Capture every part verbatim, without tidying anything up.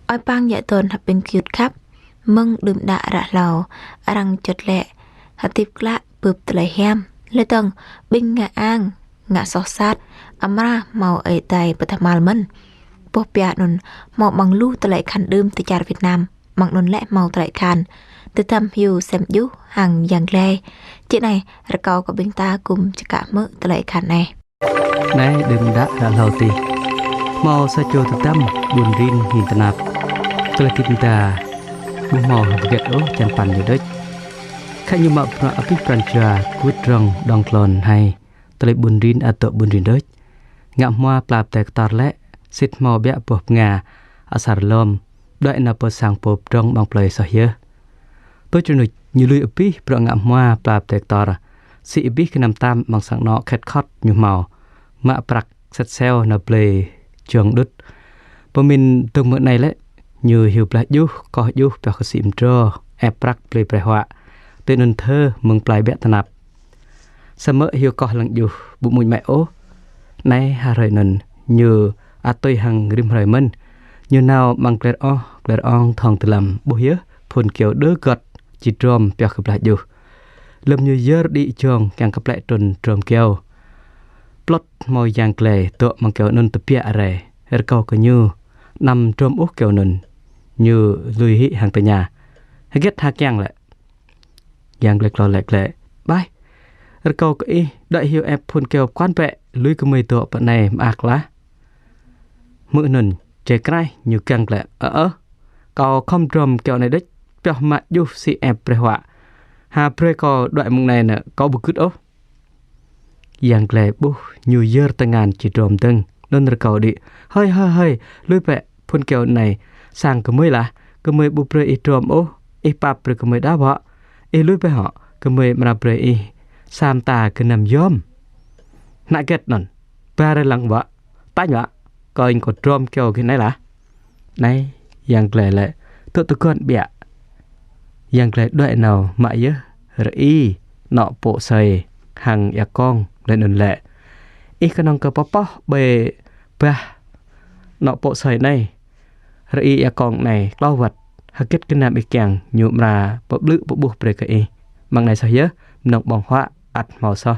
Ơi pang yă tơn hăp ƀing gơyut khăp, mơ̆ng đưm đă ră hlâo, arăng juăt lĕ hơdip klă bưp tơlơi hiam. Lĕ tơ̆ng, ƀing ngă ang, ngă soh sat, amra hmâo ơi adai pơtơhmal mơ̆n. Boh pia anŭn, hmâo amăng lu tơlơi akhan đưm tơ čar Việt Nam, amăng anŭn lĕ hmâo tơlơi akhan tơdăm hyu sem djuh hăng yang glai. Či anai, rơkâo kơ ƀing ta gum čơkă hmư̆ tơlơi akhan anai. Anai đưm đă ră hlâo adih, hmâo sa čô tơdăm ƀun rin hin tơnap. Tơlơi hơdip mơda ƀu hmâo hơget ôh čan păn ñu đôč. Khă ñu mă bruă abih pran jua kơwưt rŏng đŏng klon hai tơlơi ƀun rin ăt dŏ ƀun rin đôč. Ngă hmua pla pơdai kơtor lĕ, sĭt hmâo ƀiă boh bơnga asar lŏm, đuaĭ nao pơ sang pô pơdrŏng amăng plơi soh yơh. Tui čơnuč, ñu lui abih bruă ngă hmua pla pơdai kơtor, sĭ abih gơnam tam amăng sang anŏ khĕt khŏt ñu hmâo, mă prăk set seo nao blơi jŏng đŭt. Pơmĭn dơ̆ng mơ̆ng anai lĕ, ñu hyu blah djuh, koh djuh pioh kơ sĭ mơdrô, ĕp prăk blơi brơi huă, tui anŭn thơ mơ̆ng plơi ƀiă tơnap. Samơ̆ hyu koh lăng djuh ƀu mŭt mă ôh. Anai ha hrơi anŭn, ñu ăt tui hăng rĭm hrơi mơ̆n. Ñu nao amăng glĕr oh, glĕr ong thŏng dơlăm, ƀuh yơh phŭn kyâo đơ gŏt či drôm pioh kơ blah djuh. Lơ̆m ñu yơr đĭ jŏng kiăng kơ plĕ trŭn drôm kyâo, plŏt hmâo yang glai dŏ amăng kyâo anŭn tơbiă rai, rơkâo kơ ñu anăm drôm ôh kyâo anŭn. Ñu lui hĭ hăng tơña: "Hơget hă kiăng lĕ?" Yang glai klâo laĭ glaĭ: "Ƀai, rơkâo kơ ih đuaĭ hyu ĕp phŭn kyâo pơkŏn bĕ, lui gơmơi dŏ pơ anai mơak lah." Hmư̆ anŭn, jai kraih ñu kiăng glaĭ: "Ơ ơ, kâo khŏm drôm kyâo anai đôč, pioh mă djuh sĭ ĕp brơi huă. Ha brơi kâo đuaĭ mơ̆ng anai nă, kâo ƀu gưt ôh." Yang glai ƀuh ñu yơr tơngan či drôm dơ̆ng, anŭn rơkâo đĭ: "Hơi hơi hơi, lui bĕ, phŭn kyâo anai sang gơmơi lah, gơmơi ƀu brơi ih drôm ôh, ih pap brơi gơmơi đa bŏ. Ih lui bĕ hŏ, gơmơi amra brơi ih sa mơta gơnam yom." "Hơnă hơget anŭn, ba rai lăng bĕ, tañ bĕ, kâo ing kâo drôm kyâo gih anai lah." Anai, yang glai laĭ: "Tŏ tơguan ƀiă." Yang glai đuaĭ nao mă yơh rơi anŏ pô̆ asơi hăng ia kông, laih anŭn laĭ: "Ih kơnơ̆ng kơ pơpŏh ƀơi bah anŏ pô̆ asơi anai, rơi ia kông anai klâo wơ̆t, hơget gơnam ih kiăng ñu amra pơblư̆ pơƀuh brơi kơ ih. Amăng anai soh yơh, mơnơ̆ng ƀơ̆ng huă ăt hmâo soh."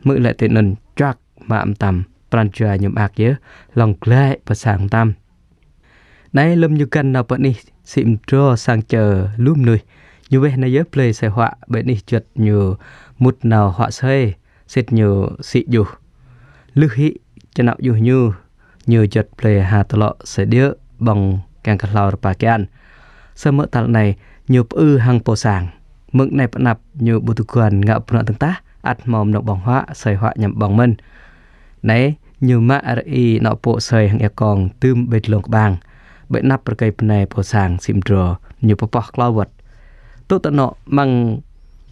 Hmư̆ laĭ tui anŭn, čuăk mă mơtam, pran jua ñu mơak yơh, hlŏng glaĭ pơ sang mơtam. Anai lơ̆m ñu găn nao pơ anih sĭ mơdrô sang čơ lu mơnuih, ñu weh nao yơh blơi asơi huă ƀơi anih juăt ñu mŭt nao huă asơi, sĭt ñu sĭ djuh. Lưh hĭ čơnao djuh ñu, ñu juăt blơi ha tơlŏ asơi điơ̆ ƀơ̆ng kiăng kơ hlâo rơpa kian. Samơ̆ tal anai ñu pơư hăng pô sang. Mơ̆ng anai pơ anăp ñu ƀu tơguan ngă bruă dơ̆ng tah, ăt hmâo mơnơ̆ng ƀơ̆ng huă, asơi huă añăm ƀơ̆ng mơ̆n. Anai, ñu mă rơi anŏ pô̆ asơi hăng ia kông dưm ƀơi dlông kơƀang. Ƀơi anăp rơkơi bơnai pô sang sĭ mơdrô, ñu pơpŏh klâo wơ̆t. Tŏ tơ anŏ amăng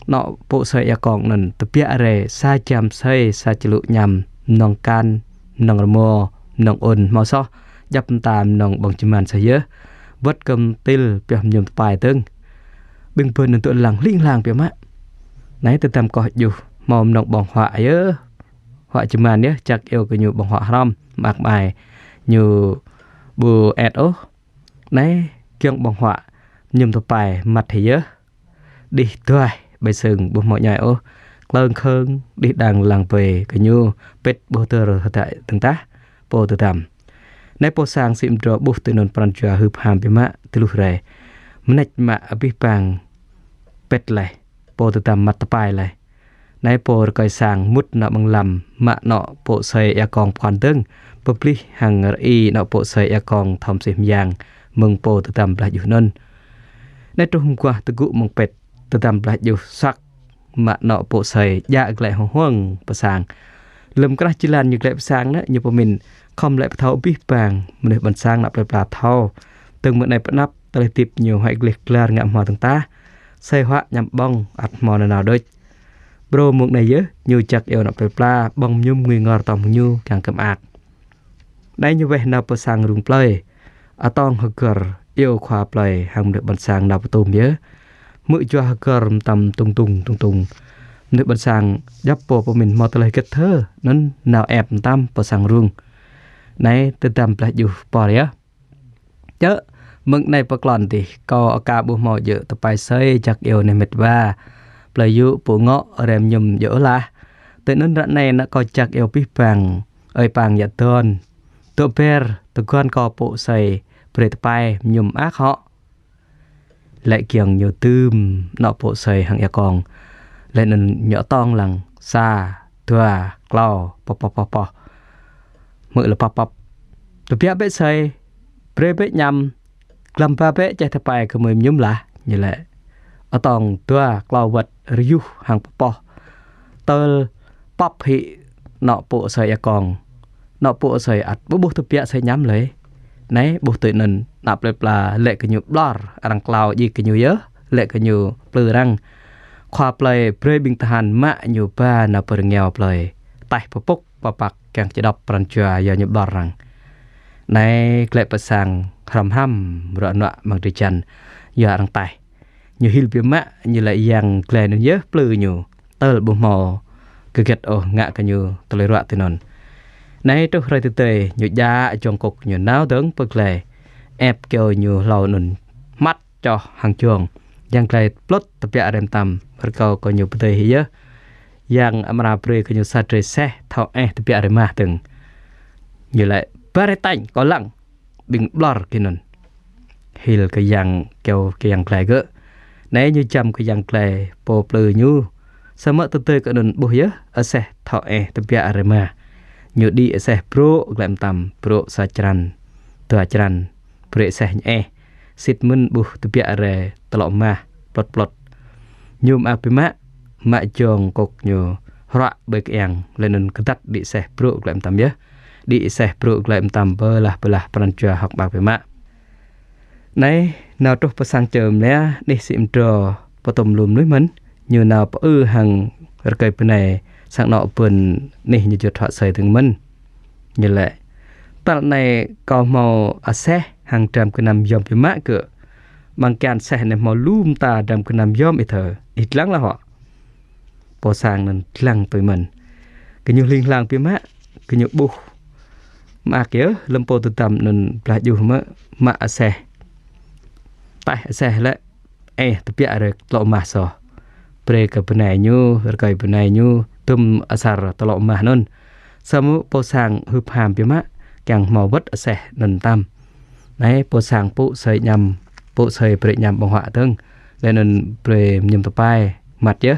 anŏ pô̆ asơi ia kông anŭn tơbiă rai sa jam asơi, sa čơlŭ añăm, mơnơ̆ng kan, mơnơ̆ng rơmô, mơnơ̆ng ôn hmâo soh, djŏp mơta mơnơ̆ng ƀơ̆ng čơman soh yơh. Wơ̆t kơ mơtil pioh mơñum tơpai dơ̆ng. Ƀing bơ̆n anŭn tŭ lăng hling hlang biă mă. Anai tơdăm koh djuh hmâo mơnơ̆ng ƀơ̆ng huă yơh. Huă čơman yơh, čăk iâu kơ ñu ƀơ̆ng huă hrŏm, mơak mơai ñu ƀu ĕt ôh. Anai, giŏng ƀơ̆ng huă, mơñum tơpai măt hĭ yơh. Đih duaih ƀơi sưng ƀu hmâo ñoi ôh. Klơng khơng, đih đang lăng ƀơi kơ ñu, pĭt ƀu hơdơr hơdai dơ̆ng tah pô tơdăm. Anai pô sang sĭ mơdrô ƀuh tui anŭn pran jua hưp ham biă mă, tơluh rai. Mơneč mă abih bang pĭt laih, pô tơdăm măt tơpai laih. Anai pô rơkơi sang mŭt nao amăng lăm mă anŏ pô̆ asơi ia kông pơkŏn dơ̆ng, pơblih hăng rơi anŏ pô̆ asơi ia kông thâo mơsêh mơyang mơ̆ng pô tơdăm blah djuh anŭn. Anai truh mơguah tơgŭ mơ̆ng pĭt, tơdăm blah djuh suăk mă anŏ pô̆ asơi djă glaĭ hŏng huăng pơ sang. Lơ̆m krah jơlan ñu glaĭ pơ sang nă, ñu pơmĭn khŏm laĭ pơthâo abih bang mơnuih ƀôn sang ană plơi pla thâo. Dơ̆ng mơ̆ng anai pơ anăp, tơlơi hơdip ñu huăi gleh glar ngă hmua dơ̆ng tah. Asơi huă añăm ƀơ̆ng ăt hmâo nanao đôč. Brô mông anai yơh, ñu čăk iâu ană plơi pla ƀơ̆ng mơñum ngui ngor tŏm hăng ñu kiăng kơ mơak. Anai ñu weh nao pơ sang rung plơi. Atong hơgơr iâu khua plơi hăng mơnuih ƀôn sang nao pơtum yơh. Hmư̆ jua hơgơr mơtam tung tung tung tung. Mơnuih ƀôn sang djŏp pô pơmĭn hmâo tơlơi hơget thơ, anŭn nao ĕp mơtam pơ sang rung. Anai tơdăm blah djuh pơr yơh. Čơ, mơ̆ng anai pơklŏn dih, kâo aka ƀu hmâo djơ̆ tơpai asơi jak iâu neh met wa. Plơi yŭ pŭ ngŏ rem mơñum djơ̆ ôh lah. Tui anŭn ră anai ană kâo jak iâu abih bang ơi pang yă don. Dŏ ber, tơguan kâo pŭ asơi, brơi tơpai mơñum mơak hŏ. Lĕ kiăng ñu dưm anŏ pŭ asơi hăng ia kông. Lĕ anŭn ñu atong lăng sa, dua, klâo, pơ̆ pơ̆ pơ̆ pơ̆. Hmư̆ lĕ pơ̆ pơ̆. Tơbiă bĕ asơi, brơi bĕ añăm, glăm ba bĕ čeh tơpai gơmơi mơñum lah, ñu lĕ. Atong dua klâo wơ̆t rơyuh hăng pơ̆ pơ̆. Tơl pap hĭ anŏ pŭ asơi ia kông. Anŏ pŭ asơi ăt ƀu ƀuh tơbiă asơi añăm lơi. Anai ƀuh tui anŭn ană plơi pla lĕ kơ ñu ƀlŏr, arăng klao djik kơ ñu yơh, lĕ kơ ñu plư arăng. Khua plơi brơi ƀing tơhan mă ñu ba nao pơ rơngiao plơi. Taih pơpŭk pơpăk kiăng čơđŏp pran jua yua ñu ƀlŏr arăng. Anai glaĭ pơ sang hrăm hrăm ruă nuă amăng drơi jan yua arăng taih. Ñu hil biă mă, ñu lĕ yang glai anŭn yơh plư ñu. Tơl ƀu hmâo hơget ôh ngă kơ ñu tơlơi ruă tui anŭn. Anai truh hrơi tơdơi, ñu djă jông kŭk ñu nao dơ̆ng pơ glai. Ĕp kơyâo ñu hlâo anŭn hmăt čoh hăng jông. Yang glai plŭt tơbiă rai mơtam, rơkâo kơ ñu pơdơi hĭ yơh. Yang amra brơi kơ ñu sa drơi aseh thâo eh tơbiă rai mah dơ̆ng. Ñu lĕ: "Ba rai tañ, kâo lăng ƀing ƀlŏr kơ anŭn." Hil kơ yang kơyâo kơ yang glai gơ̆. Anai ñu jăm kơ yang glai pô plư ñu. Samơ̆ tơdơi kơ anŭn ƀuh yơh aseh thâo eh tơbiă rai mah. Ñu đĭ aseh brô̆ glaĭ mơtam, brô̆ sa črăn, dua črăn, brơi aseh ñu eh. Sĭt mơ̆n ƀuh tơbiă rai tơlŏ mah, plŭt plŭt. Ñu mơak biă mă, mă jông kŭk ñu hruă ƀơi kơiăng, lĕ anŭn kơdăt đĭ aseh brô̆ glaĭ mơtam yơh. Đĭ aseh brô̆ glaĭ mơtam bơlah bơlah pran jua hơ̆k mơak biă mă. Anai, nao truh pơ sang čơ mlia, anih sĭ mơdrô pơtŭm lu mơnuih mơ̆n, ñu nao pơư hăng rơkơi bơnai sang anŏ ƀôn anih ñu juăt huă asơi dơ̆ng mơ̆n. Ñu lĕ: "Tal anai kâo hmâo aseh hăng dram gơnam yom biă mă gơ̆. Amăng kian aseh anai hmâo lu mơta dram gơnam yom ih thơ, ih dlăng lah hŏ." Pô sang anŭn dlăng tui mơ̆n. Gơñu hling hlang biă mă, gơñu ƀuh mơak yơh, lơ̆m pô tơdăm anŭn blah djuh mơ̆, mă aseh. Taih aseh lĕ, eh, tơbiă rai tơlŏ mah soh. Brơi kơ bơnai ñu, rơkơi bơnai ñu, dŭm asar tơlŏ mah anŭn. Samơ̆ pô sang hưp ham biă mă, kiăng hmâo wơ̆t aseh anŭn mơtam. Anai, pô sang pŭ asơi añăm, pŭ asơi brơi añăm ƀơ̆ng huă dơ̆ng, lĕ anŭn brơi mơñum tơpai, măt yơh.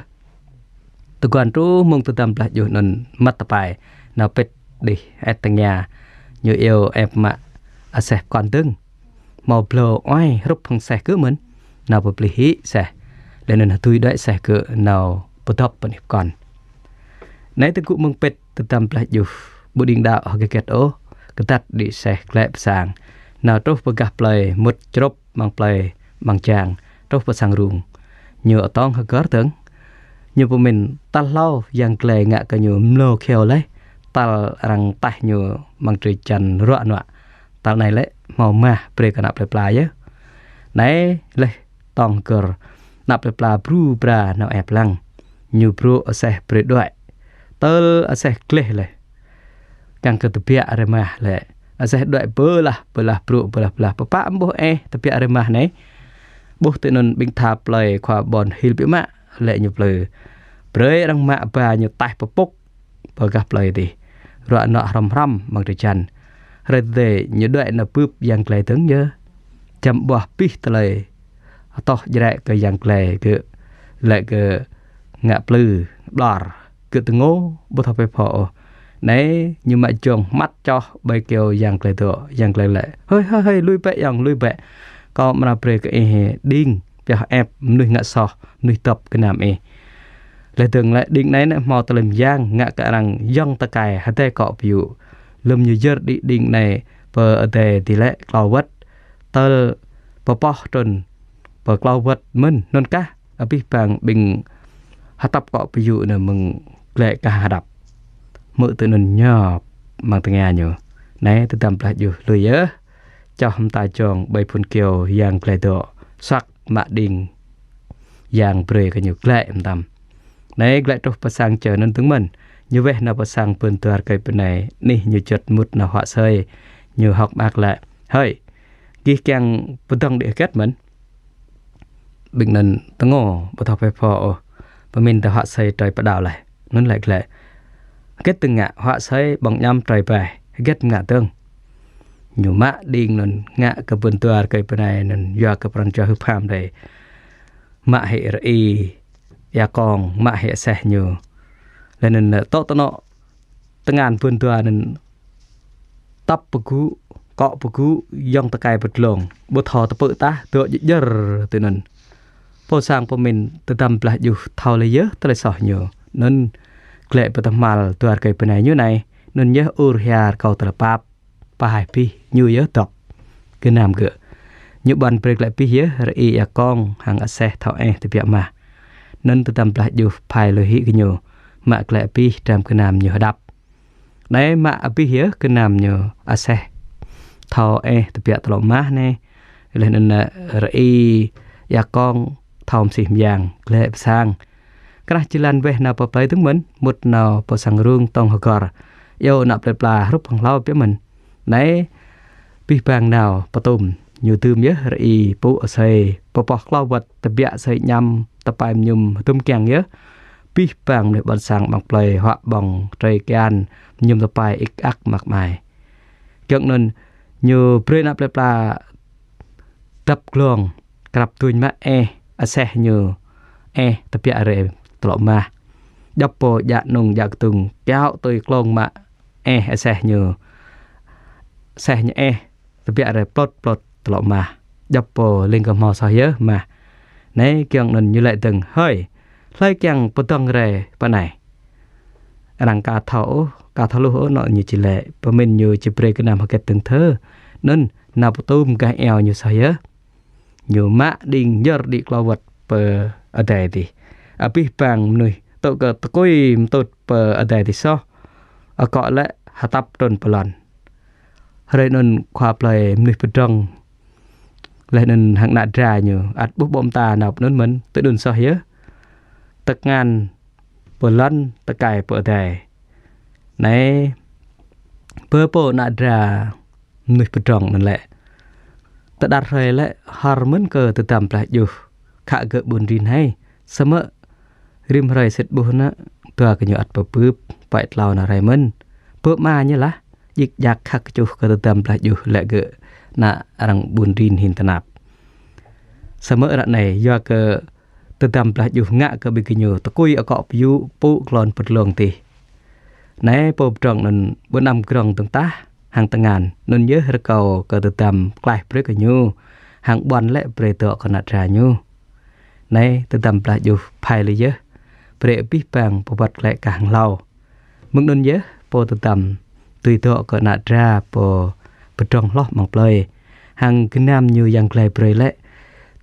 Tơguan truh mông tơdăm blah djuh anŭn măt tơpai, nao pĭt đih ĕt tơngia, ñu iâu ĕp mă aseh pơkŏn dơ̆ng. Hmâo blâo oai hrup hăng aseh gơ̆ mơ̆n, nao pơplih hĭ aseh. Lĕ anŭn hơdui đuaĭ aseh gơ̆ nao pơdŏp pơ anih pơkŏn. Anai tơgŭ mơ̆ng pĭt tơdăm blah djuh, ƀu đing đaŏ hơget hơget ôh, kơdăt đĭ aseh glaĭ pơ sang. Nao truh pơ gah plơi mŭt črŭp amăng plơi amăng jang, truh pơ sang rung. Ñu atong hơgơr dơ̆ng. Ñu pơmĭn tal hlâo yang glai ngă kơ ñu mlâo kheo laih, tal arăng taih ñu amăng drơi jan ruă nuă. Tal anai lĕ hmâo mah brơi kơ ană plơi pla yơh. Anai laih atong hơgơr, ană plơi pla bru bra nao ĕp lăng. Ñu brô̆ aseh brơi đuaĭ. Tơl aseh gleh laih, kiăng kơ tơbiă rai mah lĕ. Aseh đuaĭ bơlah bơlah brô̆ bơlah bơlah, pơpă mơ̆ ƀuh eh tơbiă rai mah anai. Ƀuh tui anŭn ƀing tha plơi khua ƀôn hil biă mă, lĕ ñu plư. Brơi arăng mă ba ñu taih pơpŭk pơ gah plơi dih. Ruă nuă hrăm hrăm amăng drơi jan. Hrơi tơdơi ñu đuaĭ nao bưp yang glai dơ̆ng yơh. Čăm ƀuah abih tơlơi hơtŏh jrĕ kơ yang glai gơ̆, lĕ gơ̆ ngă plư, ƀlŏr, gơ̆ tơngô, ƀu thâo pĕ phŏ ôh. Anai, ñu mă jông hmăt čoh ƀơi kơyâo yang glai dŏ, yang glai lĕ: "Hơi, hơi, hơi, lui bĕ yŏng, lui bĕ. Kâo amra brơi kơ ih đing pioh ĕp mơnuih ngă soh, mơnuih dŏp gơnam ih." Laih dơ̆ng lĕ đing anai nĕ hmâo tơlơi mơyang ngă kơ arăng yŏng tơkai hơdai akŏ pơyŭ. Lơ̆m ñu yơr đĭ đing anai pơ adai dih lĕ klâo wơ̆t. Tơl pơpŏh trŭn pơ klâo wơ̆t mơ̆n, anŭn kah abih bang ƀing hơtŏp akŏ pơyŭ anŭn mơ̆ng glĕ kah hơđăp. Hmư̆ tui anŭn ñŏp amăng tơngia ñu. Anai, tơdăm blah djuh lui yơh. Čoh mơta jông ƀơi phŭn kơyâo yang glai dŏ, suăk mă đing yang brơi kơ ñu glaĭ mơtam. Anai glaĭ truh pơ sang čơ anŭn dơ̆ng mơ̆n, ñu weh nao pơ sang ƀôn dua rơkơi bơnai anih ñu juăt mŭt nao huă asơi. Ñu hơ̆k mơak lĕ: "Hơi, gih kiăng pơdơ̆ng đĭ hơget mơ̆n. Ƀing anŭn tơngô ƀu thâo phe pho ôh, pơmĭn tơ huă asơi trơi pơđao laih. Anŭn laĭ glaĭ: Hơget dơ̆ng ngă, huă asơi ƀơ̆ng añăm trơi ƀai, hơget ngă dơ̆ng. Ñu mă đing anŭn ngă kơ ƀơi dua rơkơi bơnai anŭn, yua kơ pran jua hưp ham đơi. Mă hĭ rơi ia kông, mă hĭ aseh ñu. Laih anŭn tŏ tơnŏ tơngan ƀơi dua anŭn tăp pơgŭ, kŏ pơgŭ, yŏng tơkai pơdlông, ƀu thâo tơpư̆ tah, dŏ jơjơr tui anŭn. Pô sang pơmĭn tơdăm blah djuh thâo lĕ yơh tơlơi soh ñu. Anŭn glaĭ pơtơhmal dua rơkơi bơnai ñu anai, anŭn yơh ur hia rơkâo tơlơi pap, pơhaih abih ñu yơh dŏ gơnam gơ̆. Ñu ƀuăn brơi glaĭ abih yơh rơi ia kông hăng aseh thâo eh tơbiă mah. Anŭn tơdăm blah djuh phai lui hĭ kơ ñu, mă glaĭ abih dram gơnam ñu hơđăp. Anai mă abih yơh gơnam ñu, aseh thâo eh tơbiă tơlŏ mah anai. Laih anŭn rơi ia kông thâo mơsih mơyang, glaĭ pơ sang. Krah jơlan weh nao pơ plơi dơ̆ng mơ̆n, mŭt nao pơ sang rung tŏng hơgơr. Iâu ană plơi pla hrup hăng hlâo biă mơ̆n. Anai abih bang nao pơtum, ñu dưm yơh rơi pŭ asơi, pơpoh klâo wơ̆t tơbiă asơi añăm, tơpai mơñum hơdôm kiăng yơh. Abih bang mơnuih ƀôn sang amăng plơi huă ƀơ̆ng trơi kian, mơñum tơpai ik ak mă kơmai. Giŏng anŭn ñu brơi ană plơi pla dăp glông, krăp duñ mă eh aseh ñu, eh tơbiă rai tơlŏ mah. Djŏp pô djă nŭng djă kơdŭng kiaŏ tui klông mă eh aseh ñu. Aseh ñu eh tơbiă rai plôt plôt tơlŏ mah. Djŏp pô lêng kơ hmâo soh yơh mah. Anai giŏng anŭn ñu laĭ dơ̆ng: Hơi, hlơi kiăng pơdơ̆ng rai pơ anai? Arăng ka thâo ôh, ka thâo hluh ôh, anŏ ñu či laĭ, pơmĭn ñu či brơi gơnam hơget dơ̆ng thơ. Anŭn nao pơtum gah iâu ñu soh yơh. Ñu mă đing yơr đĭ klâo wơ̆t pơ adai adih. Abih bang mơnuih tŏ kơ tơkui mơtŭt pơ adai adih soh, akŏ lĕ hơtăp trŭn pơ lŏn. Hrơi anŭn khua plơi mơnuih pơdrŏng laih anŭn hăng ană dra ñu ăt ƀuh ƀô̆ mơta nao pơ anŭn mơ̆n, tui anŭn soh yơh. Tơngan pơ lŏn, tơkai pơ adai. Anai bơ pô ană dra mơnuih pơdrŏng anŭn lĕ. Tơđăt hrơi lĕ hor mơ̆n kơ tơdăm blah djuh, khă gơ̆ ƀun rin hĕ. Samơ̆ rĭm hrơi sĭt ƀuh anŭn, dua gơñu ăt pơbưp, pơai tlâo nao rai mơ̆n. Bơ ama ñu lah, djik djak khăk kơčuh kơ tơdăm blah djuh lĕ gơ̆ ană arăng ƀun rin hin tơnap. Samơ̆ ră anai yua kơ tơdăm blah djuh ngă kơ ƀing gơñu tơkui akŏ pơyŭ pŭ klôn pơdlông adih. Anai pô pơdrŏng anŭn ƀu anăm grŏng dơ̆ng tah hăng tơngan, anŭn yơh rơkâo kơ tơdăm klaih brơi kơ ñu, hăng ƀuăn lĕ brơi dŏ kơ ană dra ñu. Anai tơdăm blah djuh phai lui yơh, brơi abih bang pơwơ̆t glaĭ kah hăng hlâo. Mơ̆ng anŭn yơh pô tơdăm dưi dŏ kơ ană dra pô pơdrŏng hloh amăng plơi. Hăng gơnam ñu yang glai brơi lĕ,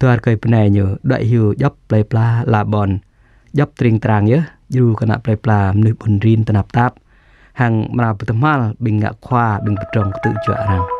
dua rơkơi bơnai ñu đuaĭ hyu djŏp plơi pla ala ƀôn, djŏp tring trang yơh, djru kơ ană plơi pla mơnuih ƀun rin tơnap tap. Hăng amra pơtơhmal ƀing ngă khua, ƀing pơdrŏng kơtư̆ juă arăng.